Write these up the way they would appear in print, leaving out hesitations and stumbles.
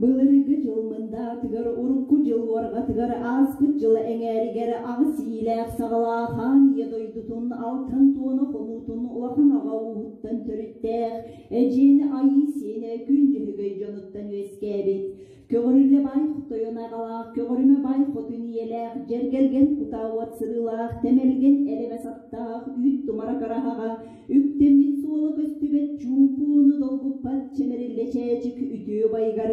Былыргы дьыл мындаатыгар, урукку дьыл уорҕатыгар, ааспыт дьыл эҥээригэр аҕыс иилээх-саҕалаах аан ийэ дойдутун алтан туона хонуутун улахан аҕа ууһуттан төрүттээх, Эдьиэн Айыы сиэнэ Күн Дьөһөгөй дьонуттан үөскээбит. Көҕөрүллэ баай тойон аҕалаах, көҕөрүмэ баай хотун ийэлээх, дьэргэлгэн кутаа уот сырыылаах, тэмэлгэн элэмэс аттаах, үүт тумара караһаҕа, үктэммит суола көстүбэт чуумпууну долгуппат чэмэриллэ чээчик үтүө байыгар,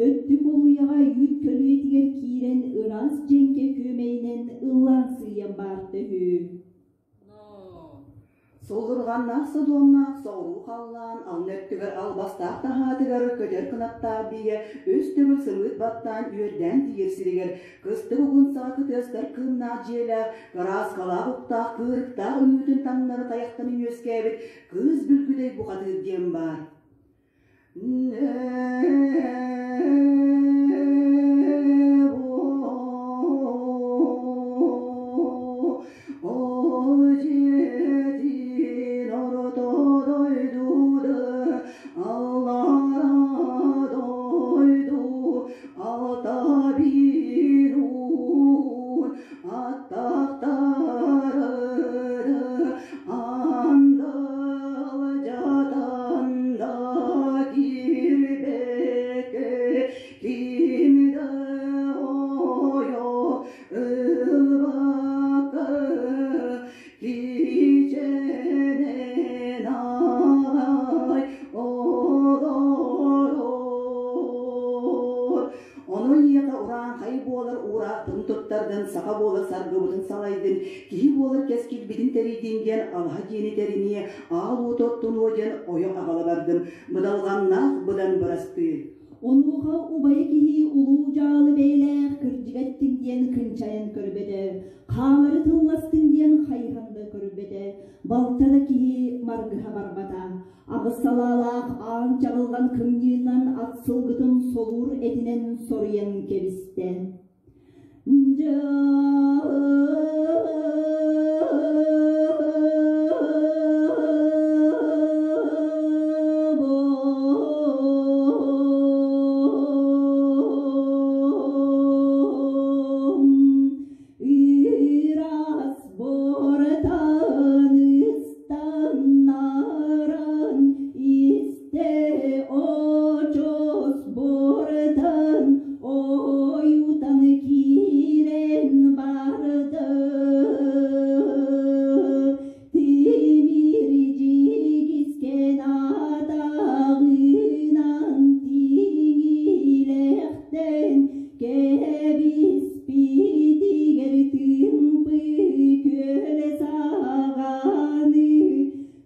өттүк олуйаҕа үүт көлүөтүгэр киирэн ыраас дьэҥкэ күөмэйинэн ыллаан сыыйан баарта үһү. Суллурҕаннаах содуомнаах соҕуруу халлаан алын өттүгэр албастаах таһаатыгар көтөр кынаттаах биэ үс төгүл сымыыт баттаан үөрдээн тиийэр сиригэр кыстык угун саҕа кытыастар кыымнаах дьиэлээх кырааскалаах уктаах кыырыктаах үҥүүтүн таҥнары тайахтан үөскээбит кыыс бүлгүдэй бухатыыр диэн баар. Ону ийэхэ урааҥхай буолар уураахпын туттардын, саха буолар саргыбытын салайдын, киһи буолар кэскилбитин тэрийдин диэн алаһа дьиэни тэриниэ, аал уоту оттунуо диэн ойох аҕала бардым, быдалҕаннаах быдан бырастыы. Онуоха убайа киһи улуу дьаалы бэйэлээх кырдьыга эттиҥ диэн кынчайан көрбөтө, хаалары тылластыҥ диэн хайыһан да көрбөтө, балта да киһи маргыһа барбата. Аҕыс салаалаах аан чаҕылҕан кымньыынан ат сылгытын солуур этинэн соруйан кэбистэ. Дьэ Ыраас буортан ыстаннаран истэ очос буортан ойутан киирэн барды. Тимир дьигискэн атаҕынан тиҥилэхтэн кэбиспитигэр тыымпы күөлэ саҕаны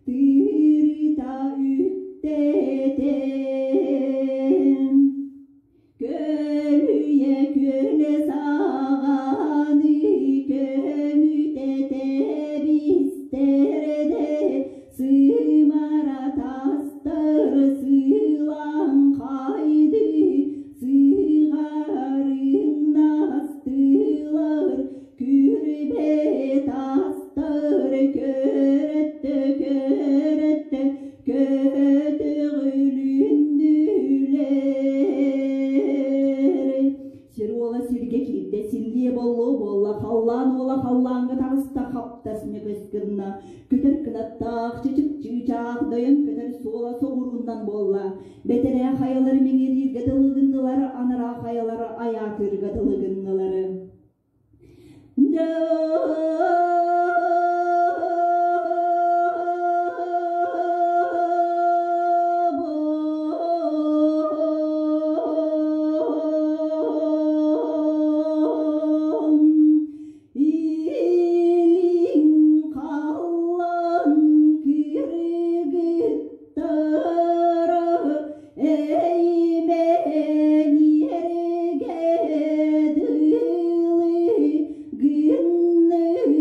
тыырыта үктэтэн Көлүйэ күөлэ саҕаны көҥүтэтэ бистэрдэ сымара тастар сыылан хайды сыҕарыҥнастылар күрбэ тастар көрөттө көрөттө Көтөҕүлүннүлэр. Сир уола сиргэ киирдэ, силлиэ боллуо буолла, халлаан уола халлааҥҥа таҕыста, хаптас ньөкөс гынна. Көтөр кынаттаах, чычып чыычаах, дойон көтөр суола соҕурууннан буолла. Бэтэрээ хайалары мэҥирииргэ дылы гыннылар, анараа хайалары айаатыырга дылы гыннылар. Илин халлан кыргыттара Эймэн эргэ дылы гыннылар.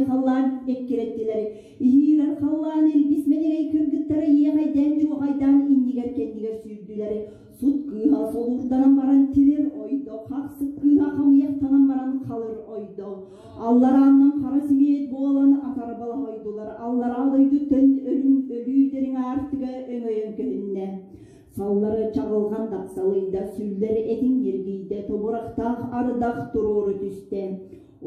халлаан эккирэттилэр. Иһиирэр халлаан илбис мэнигэй кыргыттара иэҕэйдээн-чуохайдаан иннигэр-кэннигэр сүүрдүлэр. Сут кыыһа солуурданан баран тилир ойдо, хахсык кыыһа хамыйахтанан баран халыр ойдо. Алларааннан хара симиэт буолан атарбалаһа ойдулар. Аллараа дойдуттан өлүм өлүү дириҥ аартыга өҥөйөн көһүннэ. Саллары чаҕылҕан дапсалыйда, сүллэри этиҥ ньиргийдэ, тобурахтаах ардах туруору түстэ.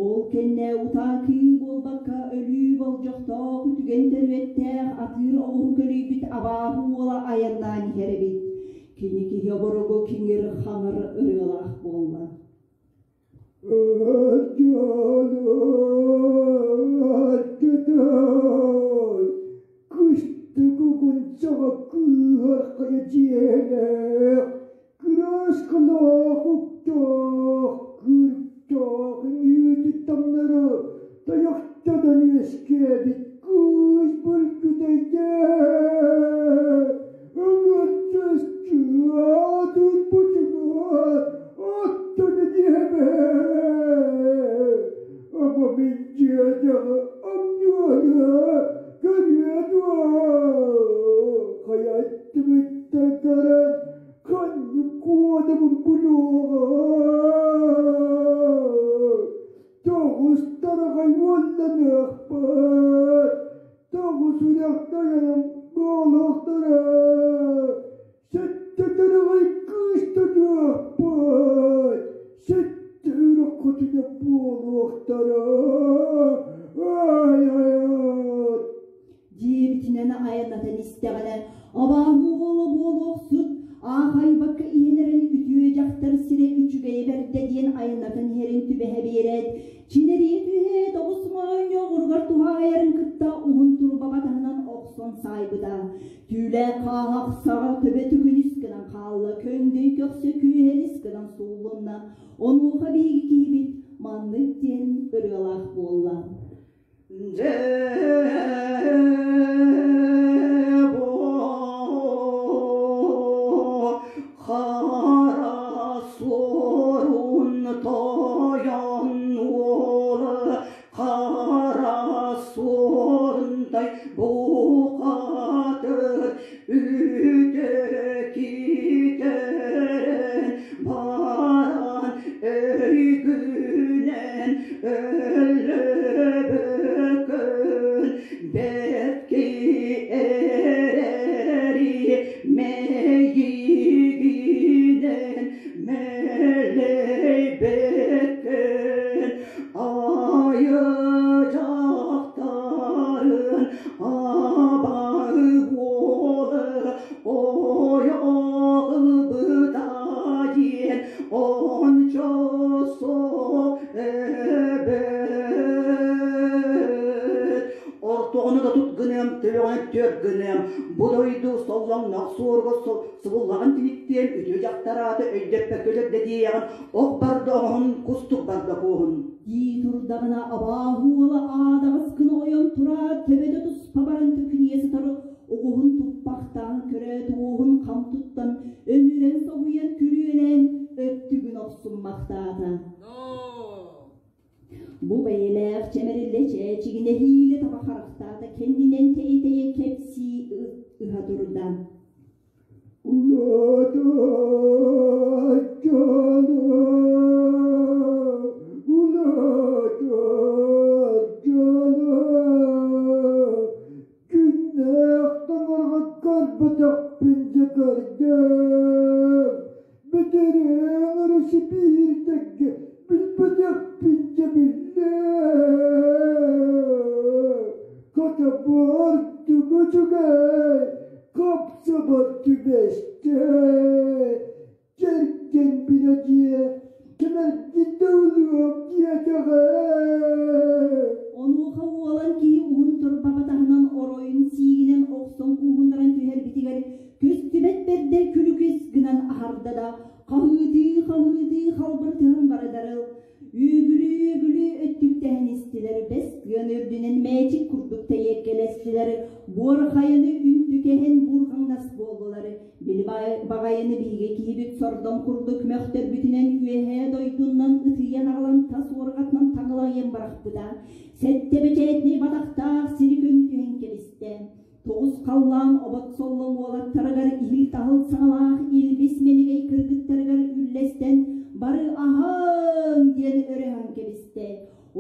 Ол кэннэ утаа кыы буолбакка өлүү болдьохтоох үтүгэн төрүөттээх атыыр оҕуһу көлүйбүт абааһы уола айаннаан иһэр эбит. Кини киһи оборугу киҥир-хаҥыр ырыалаах буолла. Кыстыгы кыыһар хайа дьиэлээх, кырааскалаах уктаах, кыыртаах үүтү таҥнары тайахтанан үөскээбит кыыс бөлгүтэйдэ Ыҥыртыс чыатын бучугар оттон диэбэ Ама мин дьиэтэҕи амньуона көрүө дуо хайа өттүбүттэн көрөн ханнык куодабын булуоҕа Тоҕус тараҕай уолланыахпыт Тоҕус үрэх тойонум буолуохтара Сэттэ тараҕай кыыстаныахпыт Сэттэ үрэх хотуна буолуохтара Ай-ай-ай Диэбитинэн айаннатан истэҕинэ, абааһы уола буолуохсут, аахайбакка иһэн эрэн үтүө дьахтар сирэ үчүгэйэ бэрдэ диэн айаннатан иһэрин түбэһэ биэрээт, чинэрийэ түһээт оҕус моонньооҕуругар туһаайарын кытта уһун турба батаһынан охсон саайбыта. Түүлээх хааһах саҕа төбө түгүнүс гынан хаалла, көҥдөй көхсө күөһэлис гынан сууллунна. Онуоха биһиги киһибит маннык диэн ырыалаах буолла. Дьэ бу хара суорун тойон уола хара суорунтай бухатыр үтэ киитэрэн баран өйгүнэн өллөбөкөн бэрки эрэри мэйигинэн мэлэйбэккэн айы дьахтарын абаһы уола ойох ылбыта диэн ончо суох эбэт Ортоҕуну да тут гыныам, төбөҕүнэ түөр гыныам, бу дойду соллоҥноох суоруга субуллаҕын тиниктиэм, үтүө дьахтар аата өйдөппөккө өлөрдө диэҕин, ох барда оҥоһун, кустук барда куоһун. Дии турдаҕына абааһы уола аадаҕас гына ойон тураат, төбөтө туспа баран төкүнүйэ сытар оҕуһун туппахтаан көрөөт уоһун хам туттан, өмүрэн соһуйан күрүөлээн өттүгүн охсуммахтаата. Бу бэйэлээх чэмэриллэ чээчигинэ иилэ таба харахтаата кэннинэн тэйэ-тэйэ кэпсии ыһа турда. Улаата дьоло, улаата дьоло, күннээх таҥарга көрбөтөхпүн дьэ көрдüm, бэтэрээн өрөсүпүүрдэргэ билбэтэхпин дьэ биллим. Хата баар тугу үчүгэй, хапсабар түбэстэ. Кэргэн билэ дьиэ, кэмэргин да ылыам диэтэҕэ. Онуоха уолан киһи уһун турбаҕа таһынан оройун сиигинэн охсон кууһуннаран түһэрбитигэр көстүбэт бэрдэ күлүкүс гынан аһарда да хаһыытыы-хаһыытыы халбарытыһан барадарыл. Үөгүлүү-үөгүлүү өттүктэһэн истилэр, бэс тыан үрдүнэн мээчик курдук тэйиэккэлэстилэр, буор хайаны үнтүкэһэн буурҕаҥнас буоллулар. Били баҕайыны биһиги киһибит сордоҥ курдук мөхтөрбүтүнэн үөһээ дойдунан ытыйан аҕалан тас уорҕатынан таҥалайан бырахпыта. Сэттэ бэчээтинэй батахтаах сири көҥү түһэн кэбистэ. Тоҕус халлаан обот соллоҥ уолаттарыгар иһил-таһыл саҥалаах илбис мэнигэй кыргыттарыгар үллэстэн бары аһааҥ диэн өрөһөн кэбистэ.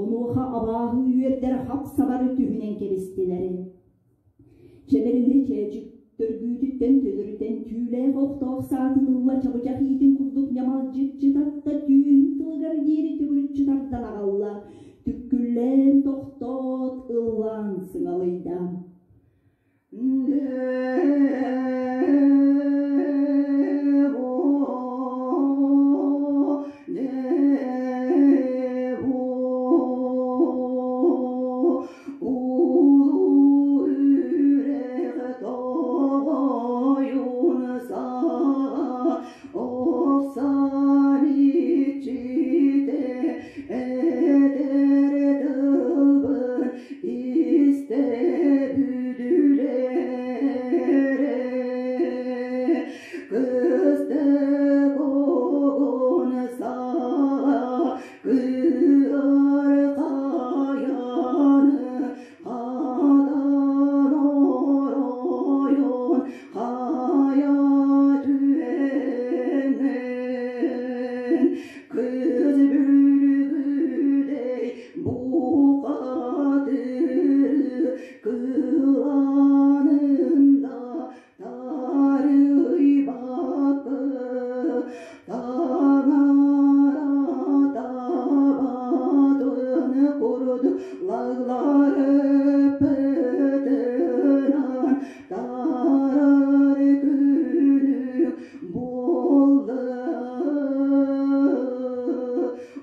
Онуоха абааһы үөрдэр хап-сабары түһүнэн кэбистилэр. Чэбэрини чээчик төргүүтүттэн төлөрүтэн түүлээх охтоох саатын ылла чабычах иитин курдук ньамалдьыччы татта түүн тылыгар диэри төгүрүччү тардан аҕалла. Түккүллээн тохтоот ыллаан сыҥалыйда.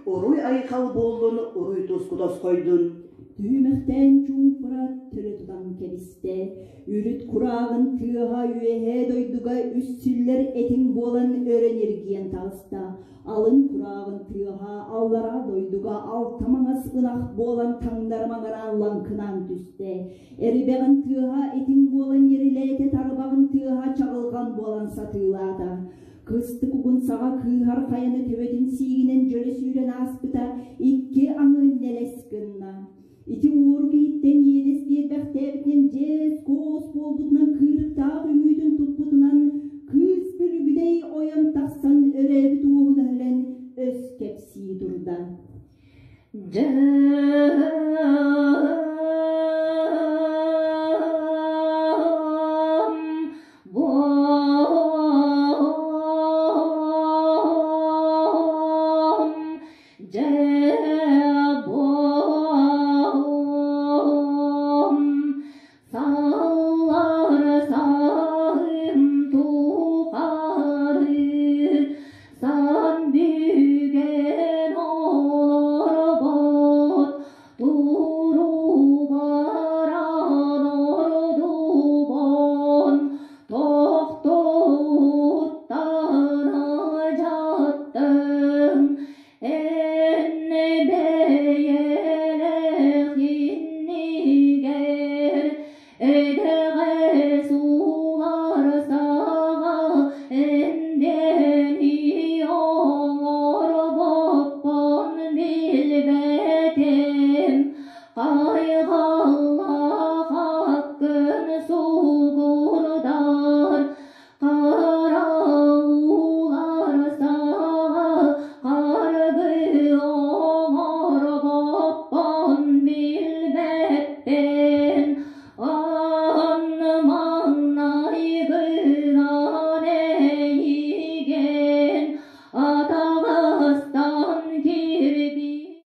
Уруй айхал буоллун, уруй туску тосхойдун. Түһүмэхтээн чуумпура төлө тутан кэбистэ. Үрүт курааҕын тыаһа үөһээ дойдуга үс сүллэр этиҥ буолан өрө ньиргийэн таҕыста. Алын курааҕын тыаһа аллараа дойдуга алта маҥас ынах буолан таҥнары маҥыраан лаҥкынаан түстэ. Эрибэҕин тыаһа этиҥ буолан ньирилээтэ, тарбаҕын тыаһа чаҕылҕан буолан сатыылаата. Кыстык угун саҕа кыыһар хайаны төбөтүн сиигинэн дьөлө сүүрэн ааспыта икки аҥы нэлэс гынна. Ити уору киһиттэн иэдэс биэрбэхтээбитинэн дьээс-куос буолбутунан кыырыктаах үҥүүтүн туппутунан кыыс Бүлүгүдэй ойон тахсан өрөөбүт уоһун өһүлэн өс кэпсии турда. Дьэ